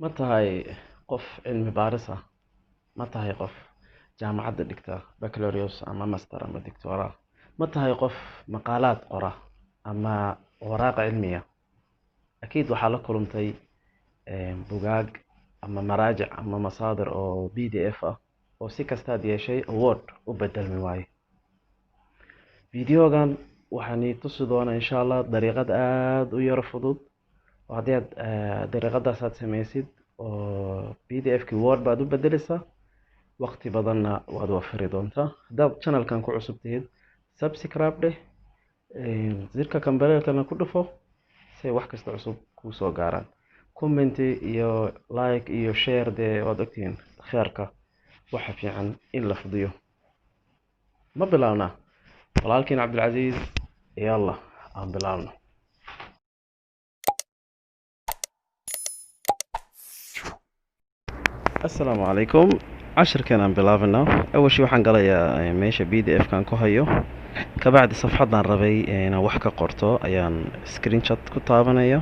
Ma tahay qof cilmi baaris ah? Ma tahay qof jaamacadda dhigta baccalaureate ama master ama doctorate? Ma tahay qof maqaalaad qora ama waraaq cilmiya? Akiid waxaa la kulantay bugaag ama maraajic ama masaadir oo PDF ah oo si kastaad yeeshay Word u bedelmi waayo. Videogan waxaan i tusi doonaa insha Allah dariiqad aad u yar fudud oo haddii aad dariiqadaas aad sameysid oo PDF-kii Word baad u bedeleysaa, waqti badanna waad wafiri doontaa. Haddaad channelkan ku cusub tihid, subscribe dheh, zirka kambaleelkana ku dhufo si ay wax kasta cusub kuu soo gaaraan. Comment iyo like iyo share, dee waad ogtihiin kheerka waxa fiican in la fudiyo. Ma bilaabnaa? Walaalkiin Cabdilcasiis, yalla aan bilaabno. Assalaamu calaykum. Cashirkan aan bilaabanaa. Awal shay waxaan galayaa meesha PDF kan ku hayo. Kabacdi safxaddaan rabay inaan wax ka qorto ayaan screenshot ku taabanaya.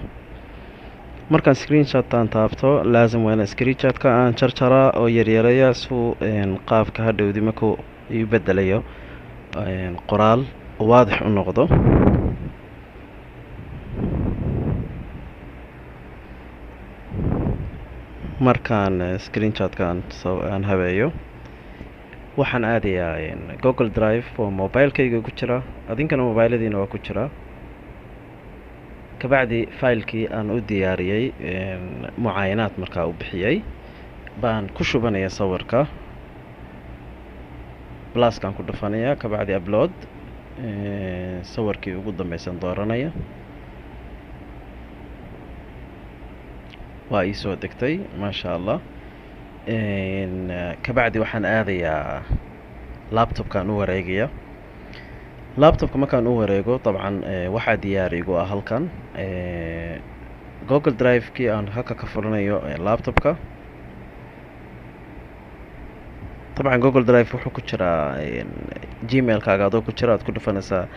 Markaan screenshot-aan taabto, laazim waa inaan screenshot-ka aan jarjaraa oo yaryareeya suu qaabka hadhowdi markuu iu bedelayo qoraal waadix u noqdo. Markaan screenshot-ka aan habeeyo, waxaan aadayaa Google Drive oo mobilekayga ku jira, adinkana mobiladiina waa ku jira. Kabacdi filekii aan u diyaariyey mucaayanaad markaa u bixiyey baan ku shubanaya sawirka, pluskaan ku dhufanaya, kabacdi upload, sawirkii ugu dambeysan dooranaya. Waa ii soo degtay, maasha Allah. Kabacdi waxaan aadayaa laptopkaan u wareegaya. Laptopka markaan u wareego, dabcan waxaa diyaar igu ah halkan Google Drive-kii aan halka ka furanayo laptopka. Dabcan Google Drive wuxuu ku jiraa Gmail-kaaga adoo ku jira aad ku dhufanaysaa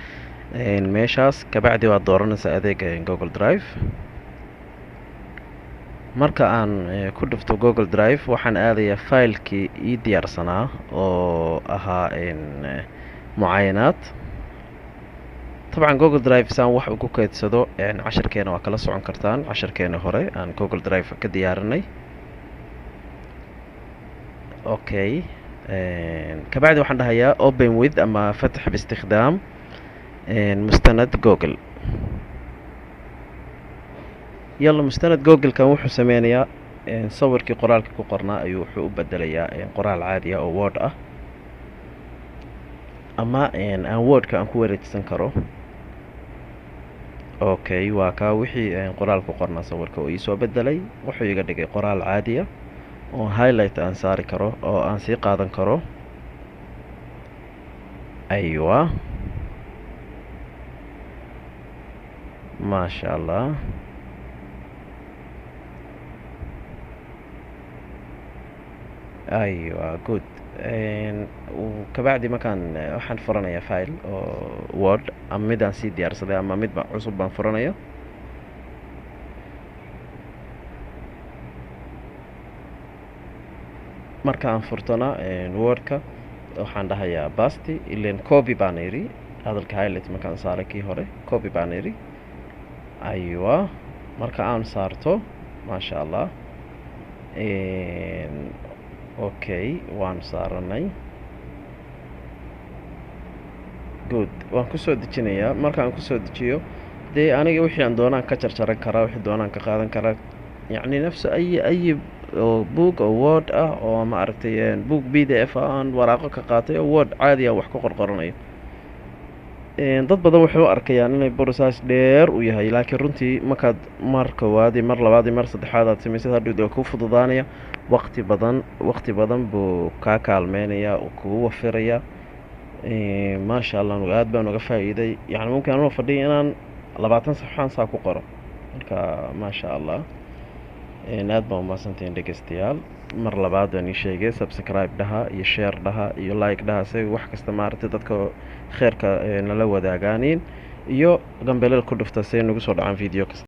meeshaas, kabacdi waad dooranaysaa adeega Google Drive. Marka aan ku dhufto Google Drive, waxaan aadayaa filekii ii diyaarsanaa oo ahaa mucaayanaad. Dabcan Google Drive saan wax ugu keydsado cashirkeena waa kala socon kartaan cashirkeena hore aan Google Drive ka diyaarinay. Okay, kabacdi waxaan dhahayaa open with ama fatx biistikhdaam mustanad Google. Yalla, mustanad Google-kan wuxuu sameynayaa sawirkii qoraalkii ku qornaa ayuu wuxuu u bedelayaa qoraal caadi ah oo Word ah ama aan Wordka aan ku wareejisan karo. Okay, waa kaa wixii qoraal ku qornaa sawirka oo iisoo bedelay, wuxuu iga dhigay qoraal caadi ah oo highlight aan saari karo oo aan sii qaadan karo. Aywa, maasha Allah. Aywa, good. Kabacdi markaan waxaan furanayaa file oo Word ama mid aan sii diyaarsaday ama midba cusub baan furanaya. Marka aan furtona Wordka, waxaan dhahayaa paste, ilen copy baan idhi hadalka. Highlight markaan saaray kii hore, copy baan idhi. Aywa, marka aan saarto, maasha Allah. Okay, waan saaranay, good. Waan kusoo dejinayaa. Marka aan kusoo dejiyo, dee aniga wixii aan doonaan ka jarjaran karaa, wixii doonaan ka qaadan karaa, yacni nafsu ay oo book oo Word ah oo ma aragtay book PDF ah aan waraaqo ka qaatay oo Word caadi ah wax ku qorqoranayo. Dad badan waxay u arkayaan inay process dheer u yahay, laakiin runtii markaad mar koowaad iyo mar labaad iyo mar saddexaad aad samaysid, hadhow waa kuu fududaanaya. Waqti badan, waqti badan buu kaa kaalmeynaya oo kugu wafiraya. Maasha Allah, aad baan uga faa'iiday. Yani mumkin anoo fadhiya inaan 20 safxaan saa ku qoro. Marka maasha Allah, aad baan umahadsantihiin dhegeystayaal. Mar labaad waan ii sheegay, subscribe dhaha iyo share dhaha iyo like dhaha si wax kasta maaragtay dadka kheerka nala wadaagaaniin, iyo gambeleel ku dhufta si ay nagu soo dhacaan video kasta.